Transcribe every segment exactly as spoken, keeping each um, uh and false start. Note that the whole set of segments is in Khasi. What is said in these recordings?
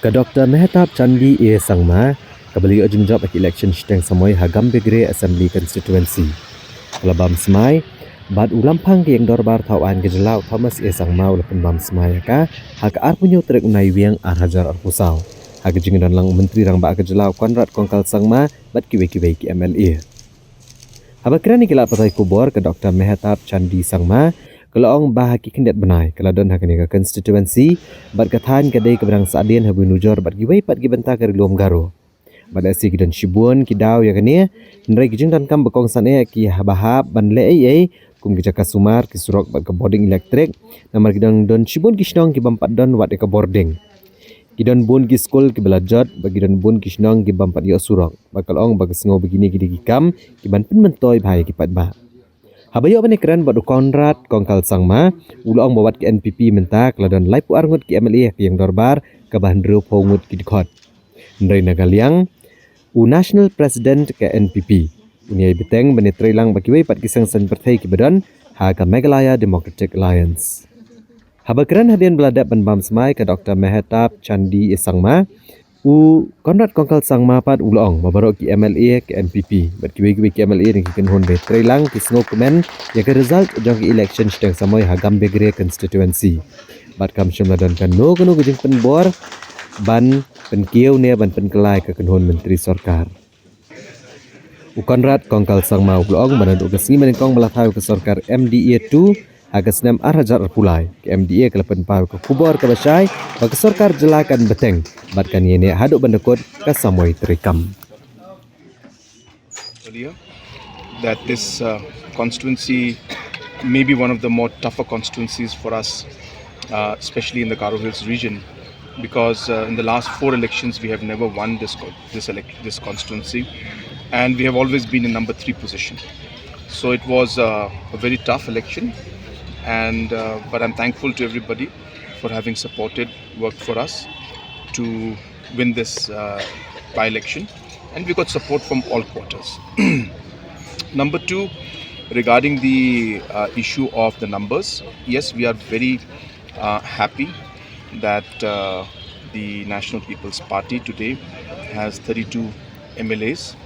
Ka Doktor Mehtab Chandee A Sangma, kaba la ïoh jingjop ha ki election shiteng samoi ha Gambegre Assembly Constituency, ka la bam smai bad u Lamphang ka Ïing Dorbar Thaw Aiñ ka Jylla, u Thomas A Sangma, u la pynbam smai ïa ka ha ka arphew hynñiew tarik u Naiwieng ar hajar arphew saw, ha ka jingdon lang u Myntri Rangbah ka Jylla, u Conrad Kongkal Sangma, bad kiwei kiwei ki M L A. Haba kren ïa ki lad pathai khubor, ka Doktor Mehtab Chandee Sangma, ka la ong ba ha ki khyndiat bnai ka la don ha kane ka constituency, bad ka thaiñ ka dei kaba dang sahdien ha nujor bad kiwei pat ki bynta ka Ri Lum Garo. Bad lehse ki don shibun ki daw ïa kane, hynrei ki jingdonkam ba kongsan eh ki haba hap ban leh ei ei, kum ki jaka sumar, ki surok bad ka bording elektrik, namar ki don, don shibun ki shnong ki bym pat don wat ïa ka bording. Ki don bun ki skul kiba la jot, bad ki don bun ki shnong ki bym pat ïoh surok. Bad ka la ong ba ka sngew ba kine ki dei ki kam ki ban pynmyntoi bha ïa ki paidbah. Haba ïoh ban ïakren bad u Conrad Kongkal Sangma, u la ong ba wat ka N P P mynta ka la don laiphew ar ngut ki M L A ha ka Ïing Dorbar, kaba hynriewphew ngut ki dkhot. Hynrei na ka liang u National President ka N P P, un ïai bteng ban ïatreilang bad kiwei pat ki seng saiñ pyrthei kiba don ha ka Meghalaya Democratic Alliance. Haba kren hadien ba la dep ban bam smai ka Doktor Mehtab Chandee A Sangma, u Conrad Kongkal Sangma pat u la ong ba baroh ki M L A ka N P P bad kiwei kiwei ki M L A na ki kynhun ba ïatreilang ki sngewkmen ïa ka result jong ka election shiteng samoi ha Gambegre constituency, bad kam shym la don kano kano ka jingpynbor ban pynkiew ne ban pynkylla ïa ka kynhun myntri sorkar. U Conrad Kongkal Sangma u la ong ba naduh ka sngi ba nyngkong ba la thaw ïa ka sorkar M D A two ha ka snem ar hajar arphew lai, ka M D A ka la pynpaw ïa ka khubor kaba shai ba ka sorkar jylla kan bteng bad kan ïaineh haduh ban da kut ka samoi treikam. Earlier that this uh, constituency may be one of the more tougher constituencies for us, uh, especially in the Garo Hills region, because uh, in the last four elections we have never won this co- this elec- this constituency, and we have always been in number three position. So it was uh, a very tough election, and uh, but I'm thankful to everybody for having supported, worked for us to win this uh, by-election, and we got support from all quarters. Number two, regarding the uh, issue of the numbers, yes, we are very uh, happy that uh, the National People's Party today has thirty-two M L As,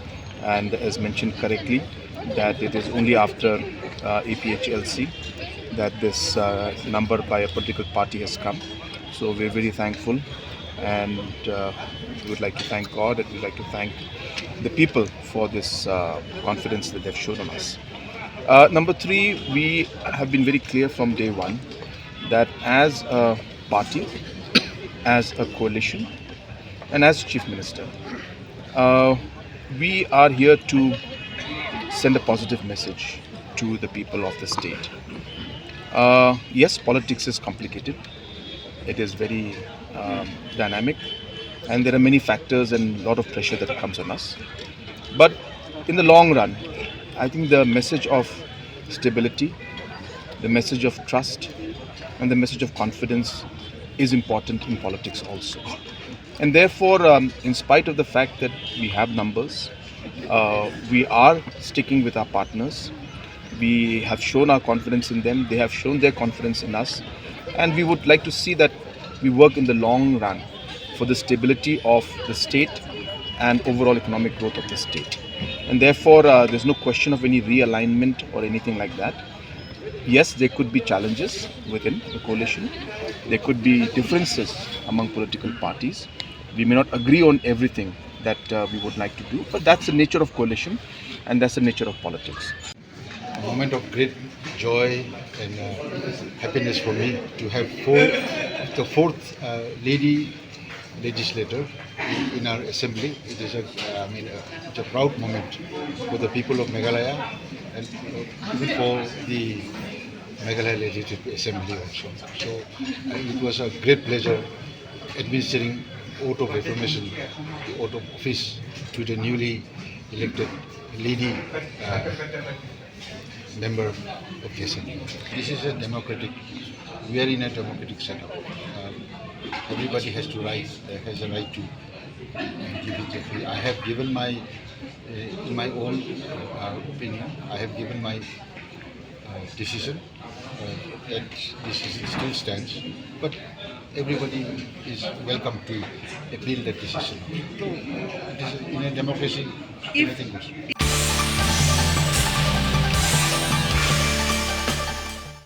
and as mentioned correctly, that it is only after uh, A P H L C that this uh, number by a political party has come. So we're very thankful, and uh, we would like to thank God, and we'd like to thank the people for this uh, confidence that they've shown on us. Uh, number three, we have been very clear from day one that as a party, as a coalition, and as Chief Minister, uh, we are here to send a positive message to the people of the state. Uh, yes, politics is complicated. It is very um, dynamic, and there are many factors and a lot of pressure that comes on us. But in the long run, I think the message of stability, the message of trust, and the message of confidence is important in politics also. And therefore, um, in spite of the fact that we have numbers, uh, we are sticking with our partners. We have shown our confidence in them. They have shown their confidence in us. And we would like to see that we work in the long run for the stability of the state and overall economic growth of the state. And therefore, uh, there's no question of any realignment or anything like that. Yes, there could be challenges within the coalition. There could be differences among political parties. We may not agree on everything that uh, we would like to do, but that's the nature of coalition and that's the nature of politics. A moment of great joy and uh, happiness for me to have four, the fourth uh, lady legislator in our assembly. It is a, I mean, a, it's a proud moment for the people of Meghalaya and even for the Meghalaya Legislative Assembly also. So uh, it was a great pleasure administering oath of affirmation, the oath of office to the newly elected lady uh, member of the assembly. This is a democratic, we are in a democratic setup. Uh, everybody has to right, uh, has a right to uh, give it. I have given my, uh, in my own uh, opinion, I have given my uh, decision. Uh, that decision still stands. But Everybody is welcome to appeal that decision. It is, in a democracy, If- anything goes.